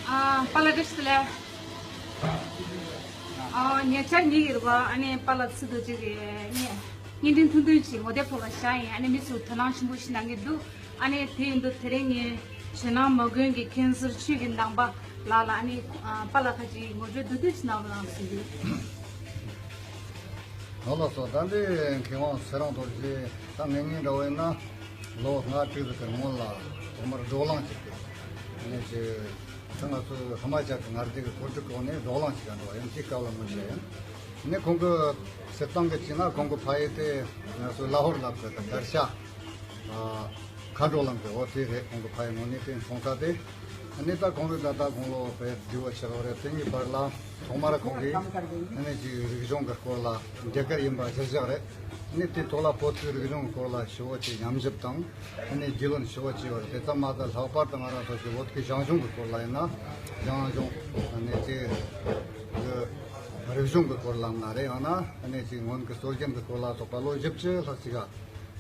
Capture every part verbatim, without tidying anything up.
ཨ། པཱ་ལགས་བཀྲ་ཤིས་བདེ་ལེགས། ཨ། ཉེ་ཆར་ཉིད་ཀྱི་རུ་བ་ཨ་ནི་པཱ་ལགས་ཚུལ་དུ་ཅིག་གི་བརྙན་འཕྲིན་ཐུང་ཐུང་ཅིག་ངོ་དེབ་ཐོག་ལ་བཞག་ཡིན། ཨ་ནི་མི་ཚོས་དོ་སྣང་ཆེན་པོ་ཞིག་གནང་གི་འདུག་ཨ་ནི་དེ་ཡིན་དུས་དེ་རིང་ངས་ཇོ་ནང་མ་དགོན་གྱི་མཁན་ཟུར་ཆོས་ཀྱི་ནང་པ་ལགས་ལ་ཨ་ནི་ཨ། པཱ་ལགས་ཁ་ཅིག་ངོ་སྤྲོད་བསྡུས་བསྡུས་ཤིག་གནང་རོགས་གནང་ཟེར་གྱི། ཨོ་ལགས་སོ། ད་འདི་མཁས་དབང་ཚེ་རིང་རྡོ་རྗེ། ད་ངེད་གཉིས་འདྲ་བོ་ཡིན་ན་ལོ་ལྔ་དྲུག་ཙམ་གྱི་སྔོན་ལ་ཐོག་མར་བགྲོ་གླེང་བྱས་ཏེ། ཨ་ནི་ཅིག་ད་ང་ཚོ་ཧི་མ་ཅལ་གྱི་མངའ་སྡེ་གི་གོ་སྒྲིག་འོག་ནས་བགྲོ་གླེང་བྱེད་ག་འགྲོ་བ་ཡིན། དེའི་སྐབས་ལ་ངོ་ཤེས་ཡིན། ཨ་ནི་ཁོང་གི་སྲིད་ཏང་གི་བྱས་ན་ཁོང་གི་ཕ་ཡུལ་དེ་ང་ཚོ་ལ་ཧོར་ལབ་ཀྱི་ད་གར་ཤ། ཨ། མཁའ་འགྲོ་ལམ་གྱི་འོ་དེ་རེད། ཁོང་གི་ཕ་ཡུལ་དངོས་གནས་དེ་སོང་ས་དེ། ཨ་ནི་ད་ཁོང་རེ་ད་ལྟ་དགུང་ལོ་དཔེ་བདེ་བོ་ཆགས་པ་རེད། དེ་གཉིས་བར་ལ་ཐོག་མར་ཁོང་གིས་ཨ་ནི་ཅིག་རིག་གཞུང་གི་སྐོར་ལ། རྒྱ་གར་ཡིན་པ་གཞིར་བཞག་རེད། ཨ་ནི་དེ་ཐོག་ལ་བོད་ཀྱི་རིག་གཞུང་གི་སྐོར་ལ་ཞེ་པོ་ཅིག་ཉམས་ཞིབ་དང་ཨ་ནི་རྒྱུས་ལོན་ཞེ་པོ་བྱས་པ་རེད། དེ་ཙམ་མ་ཟད་ལྷག་པར་དུ་ང་རང་ཚོ་ཞིག་བོད་ཀྱི་ཞང་ཞུང་གི་སྐོར་ལ་ཡིན་ན་ཞང་ཞུང་ཨ་ནི་དེ་གི་རིག་གཞུང་གི་སྐོར་ལ་ཡིན་ན་རེད། ཡང་ན་ཨ་ནི་ཅིག་སྔོན་གྱི་སྲོལ་རྒྱུན་གྱི་སྐོར་ལ་སོགས་པ་ལོ་བཞི་བཅུ་ལྷག་ཅིག་ག་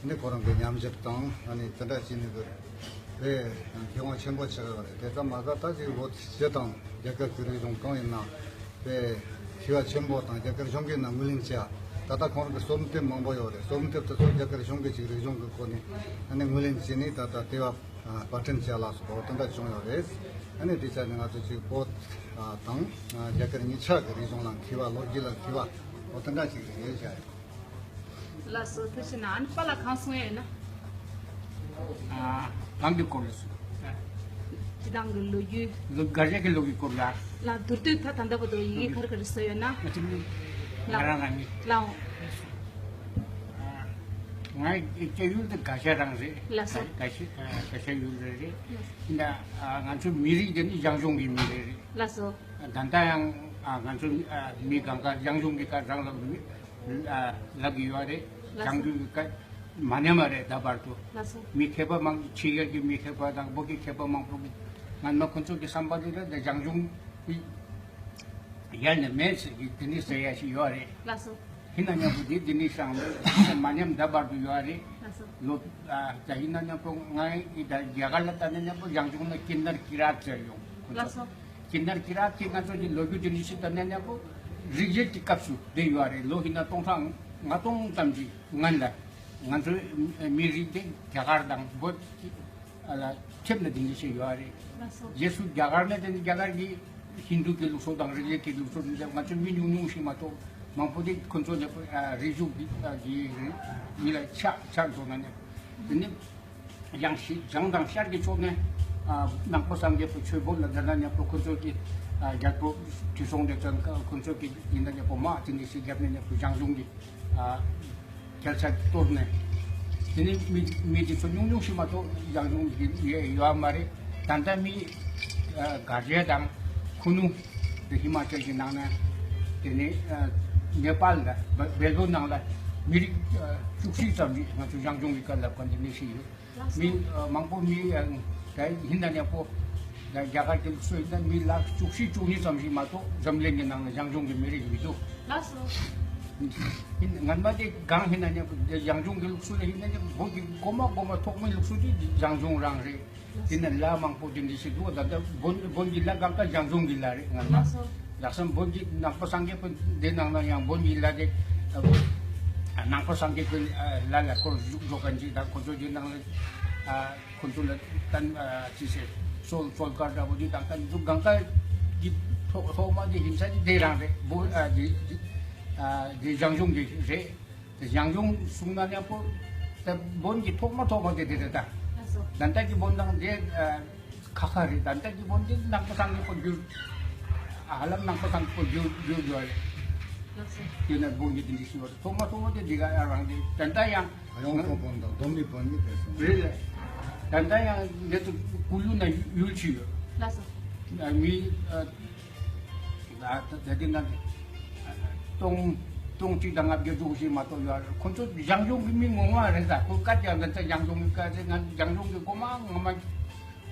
ནི་ཁོ་རང་གི་ཉམས་ཞིབ་དང་ཨ་ནི་དེ་འདྲ་བྱས་ནས་གི་དཔེ་མཁས་དབང་ཆེན་པོ་ཆགས་ཡོད་རེད། དེ་ཙམ་མ་ཟད་ད་ཅིག་བོད་སྤྱི་དང་རྒྱ་གར་གྱི་རིག་གཞུང་གང་ཡིན་ན་དཔེ་མཁས་པ་ཆེན་པོ་དང་རྒྱ་གར་གཞུང་གིས་ན་ངོས་ལེན་བྱས། ད་ལྟ་ཁོ་རང་གི་རྩོམ་དེབ་མང་པོ་ཡོད་རེད། རྩོམ་དེབ་དེ་ཚོ་རྒྱ་གར་གཞུང་གིས་ཅིག་རིག་གཞུང་གི་སྒོ་ནས་ཨ་ནི་ངོས་ལེན་བྱས་ནས་ད་ལྟ་དེ་བ་པར་སྐྲུན་བྱས་ལ་སོགས་པ་དེ་འདྲ་བྱུང་ཡོད་རེད། ཨ་ནི་དེ་ཆ་ནས་ང་ཚོ་ཅིག་བོད་དང་རྒྱ་གར་གཉིས་ཆ་གི་རིག་གཞུང་ལ་མཁས་པ་ལོ་རྒྱུས་ལ་མཁས་པ་འོ་དེ་འདྲ་ཅིག་རེད་བྱས། ལགས་སོ། ཐུགས་རྗེ་གནང་། ཨ་ནི་པཱ་ལགས་གང་གསུང་ཡས་ཡོད་ན། ཨ། གང་གི་སྐོར་ལ་གསུང་། སྤྱི་བཏང་གི་ལོ་རྒྱུས། ལོ། གར་ཡག་གི་ལོ་རྒྱུས་སྐོར་ལ། ལགས། མདོར་བསྡུས་ད་ད་ལྟ་བར་དུ་ཡི་གེ་ག་རེ་ག་རེ་བཟོས་ཡོད་ན། ང་ཚོ་ང་ལགས། རང་རང་གི། ལགས། ཨ། ང་སྐྱེས་ཡུལ་དེ་དགའ་ཤ་རང་རེད། ལགས་སོ། དགའ་ཤ། ཨ། དགའ་ཤ་ཡུལ་རེད་རེད། ལགས། ཡིན་ད། ཨ། ང་ཚོ་མི་རིགས་དེ་ནི་ཞང་ཞུང་གི་མི་རེད་རེད། ལགས་སོ། ད་ལྟ་ཡང་། ཨ། ང་ཚོ། ཨ། མི་གང་ག་ཞང་ཞུང་གི་བཀའ་རང་ལ་མི། ཨ། ལབ་ཀྱི་ཡོད་རེད། ལགས་སོ། ཞང་ཞུང་གི་བཀའ་མ་ཉམས་པ་རེད་ད་བར་དུ། ལགས་སོ། མི་མཁས་པ་མང་། ཕྱི་རྒྱལ་གྱི་མི་མཁས་པ་དང་བོད་ཀྱི་མཁས་པ་མང་པོ་གི་ང་མ་ཁོ་ཚོ་གི་བསམ་པ་དེ་ལ་ད་ཞང་ཞུང་གི་ཡར་ནས་མེད་ཟེར་གི་དེ་ནི་ཟེར་ཡ་ཞིག་ཡོད་རེད། ལགས་སོ། ཡིན་ན་མཉམ་པོ་དེ་དེ་ནི་ཞང་ཞུང་མ་ཉམས་ད་བར་དུ་ཡོད་རེད། ལགས་སོ། ལོ། ཨ། ད་ཡིན་ན་མཉམ་པོ་ང་ཡི་ད་རྒྱ་གར་ལ་ད་ནི་མཉམ་པོ་ཞང་ཞུང་ལ་ཀིན་ནར་ཀི་རཱཏ་ཟེར་ཡོང་ཁོ་ཚོ། ལགས་སོ། ཁྱེད་ནར་ཁྱེད་རང་ཁྱེད་ང་ཚོ་གི་ལོ་རྒྱུས་དེ་འདྲ་ཞིག་ལྟ་ན་ཡག་པོ། རིག་གཞས་ཀྱི་སྐབས་སུ་བསྡད་ཡོད་རེད། ལོ་ཧི་ན་སྟོང་ཕྲག་ལྔ་སྟོང་ཙམ་ཞིག་སྔོན་ལ་ང་ཚོའི་མི་རིགས་དེ་རྒྱ་གར་དང་བོད་ཀྱི་ལ་ཁྱབ་ནས་དེ་འདྲ་ཞིག་ཡོད་རེད། ལགས་སོ། རྗེས་སུ་རྒྱ་གར་ནས་དེ་རྒྱ་གར་གྱི་ཧིན་དུ་གི་ལུགས་སྲོལ་དང་རིག་གཞས་ཀྱི་ལུགས་སྲོལ་འདི་ང་ཚོ་མི་ཉུང་ཉུང་ཞིག་མ་གཏོགས་མང་པོ་དེ་ཁོ་ཚོ་ནས་རིག་གཞུང་གི་གི་མི་ལ་ཆགས་ཆགས་འགྲོ་ན་ནས་དེ་ནི། ཡང་ཞི་བྱང་དང་ཤར་གྱི་ཕྱོགས་ནས། ཨ། ནང་པ་སངས་རྒྱས་པའི་ཆོས་བོད་ལ་དེ་འདྲ་མཉམ་པོ་ཁོ་ཚོ་གི། ཨ། རྒྱལ་པོ་དུས་སོང་དེ་ཙམ་ཁོ་ཚོ་གི་ཡིན་ན་མཉམ་པོ་མ་དེ་འདྲ་ཞིག་རྒྱབ་ནས་མཉམ་པོ་ཞང་ཞུང་གི། ཨ། རྒྱལ་ས་གཏོར་ནས། དེ་ནི་མི་མི་དེ་ཚོ་ཉུང་ཉུང་ཞིག་མ་གཏོགས་ཞང་ཞུང་གི་ཡོད་མ་རེད། ད་ལྟ་མི། ཨ། གར་ཇེ་དང་ཁུ་ནུ། དེ་ཧི་མ་ཅལ་གྱི་ནང་ན། དེ་ནི། ཨ། ནེ་པཱལ་ལ་བལ་བལ་པོ་ནང་ལ་མི་རིགས། ཨ། བཅུ་བཞི་ཙམ་ཞིག་ང་ཚོ་ཞང་ཞུང་གི་བཀའ་སློབ་ཁང་དེ་ནས་ཞིག་ཡོད། མི། ཨ། མང་པོ་མི། ཨ། ད་ཡིན་ན་མཉམ་པོ། ད་རྒྱ་གར་གྱི་ལུགས་སྲོལ་ཡིན་ན་མི་ལག་བཅུ་བཞི་བཅུ་གཉིས་ཙམ་ཞིག་མ་གཏོགས་འཛམ་གླིང་གི་ནང་ལ་ཞང་ཞུང་གི་མི་རིགས་མི་འདུག། ལགས་སོ། ཡིན་སྔན་མ་དེ་གང་ཡིན་ན་མཉམ་པོ་ཞང་ཞུང་གི་ལུགས་སྲོལ་ཡིན་ན་མཉམ་པོ་བོད་ཀྱི་གོང་མ་གོང་མ་ཐོག་མའི་ལུགས་སྲོལ་དེ་ཞང་ཞུང་རང་རེད། དེ་ནས་ལ་མང་པོ་དེ་འདྲ་ཞིག་འདུག། ད་ལྟ་བོན་བོན་གྱི་ལ་གང་ག་ཞང་ཞུང་གི་ལ་རེད། ང་ལ། ལགས་སོ། ལགས་སམ་བོན་གྱི་ནང་པ་སངས་རྒྱས་པ་འདི་ནང་ན་ཡང་བོན་གྱི་ལ་དེ། ནང་པ་སངས་རྒྱས་པའི་ལ་ལ་སྐོར་བཞུགས་འགྲོ་མཁན་ཅིག་དང་ཁོ་ཚོ་གྱི་ནང་ལ། ཁོ་ཚོ་ལ་ཏན་ཅི་ཟེར་སོལ་སོལ་དཀར་འདྲ་བོ་འདི་དང་ཏན་འཛུགས་གང་ག་གི་ཐོག་ཐོག་མ་འདི་ཡིན་ས་འདི་དེ་རང་རེད། བོན་འདི་འདི་ཞང་ཞུང་གི་རེད། དེ་ཞང་ཞུང་གསུང་ན་མཉམ་པོ། དེ་བོན་གྱི་ཐོག་མ་ཐོག་མ་དེ་དེ་རེད་ད། ལགས་སོ། ད་ལྟ་གི་བོན་དང་དེ་ཁ་ཁ་རེད། ད་ལྟ་གི་བོན་དེ་ནང་པ་སངས་རྒྱས་པ་བསྒྱུར། ཧ་ལམ་ནང་པ་སངས་རྒྱས་པ་བསྒྱུར་བསྒྱུར་དགོས་རེད། ལགས་སོ། དེ་ནས་བོན་གྱི་དེ་འདྲ་ཞིག་ཡོད་རེད། ཐོག་མ་ཐོག་མ་དེ་འདི་ག་ཡར་རང་རེད། ད་ལྟ་ཡང་། ཡོངས་གྲགས་བོན་དང་བསྡོམས་པའི་བོན་གྱི་དེ་སོང་། རེད་ལ། ད་ལྟ་ཡང་འདི་ཚོ་ཀུ་ལུ་ན་ཡུལ་ཅིག་ཡོད། ལགས་སོ། མི། ད་ད་དེ་ན་སྟོང་སྟོང་གཅིག་དང་ལྔ་བརྒྱ་དྲུག་ཅུ་མ་གཏོགས་ཡོད་རེད། ཁོ་ཚོ་ཞང་ཞུང་གི་མི་ངོ་མ་རེད་ད། ཁོ་སྐད་ཀྱང་འདི་ཚོ་ཞང་ཞུང་གི་སྐད་ཚེ་ང་ཞང་ཞུང་གི་གོ་མ་ངོ་མ་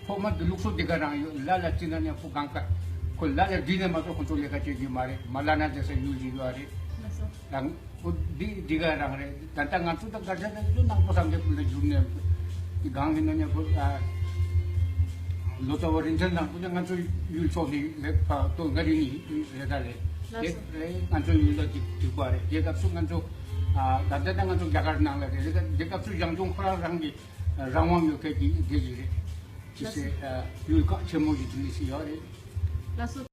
ཐོག་མ་གི་ལུགས་སྲོལ་འདི་ག་རང་ཡོད། ལ་ལ་ཅི་ན་ནས་ཁོ་གང་ག་ཁོ་ལ་ལ་འདི་ནས་མ་གཏོགས་ཁོ་ཚོ་ལས་ཀ་བྱེད་རྒྱུ་མ་རེད། མ་ལ་ན་དེ་ས་ཡུལ་ཅིག་ཡོད་རེད། ལགས་སོ། དང་ཁོ་འདི་འདི་ག་རང་རེད། ད་ལྟ་ང་ཚོ་ད་ག་ཚ་ད་ཚོ་ནང་པ་སངས་རྒྱས་པ་ལ་བསྒྱུར་ནས་འདི་གང་ཡིན་ན་ནས་ཁོ་ཨ། ལོ་ཙཱ་བ་རིན་ཆེན་ནང་ཁོ་ན་ང་ཚོ་ཡུལ་ཕྱོགས་ནས་རེད། ཕ་ཏོ་ང་རིག་གནས་རེད་ད་རེད། ལགས་སོ། དེ་རེད། ང་ཚོ་ཡུལ་ལ་འཇིགས་འཇིགས་པ་རེད། དེ་སྐབས་སུ་ང་ཚོ་ཨ་ད་ལྟ་ད་ང་ཚོ་རྒྱ་གར་ནང་ལ་རེད། རེད་ད་དེ་སྐབས་སུ་ཞང་ཞུང་ཁོ་རང་རང་གི་རང་དབང་ཡོད་མཁན་གྱི་སྡེ་ཞིག་རེད། ཅི་ཟེར་ཡུལ་ཁག་ཆེན་མོ་ཞིག་དེ་འདྲ་ཞིག་ཡོད་རེད། ལགས་སོ།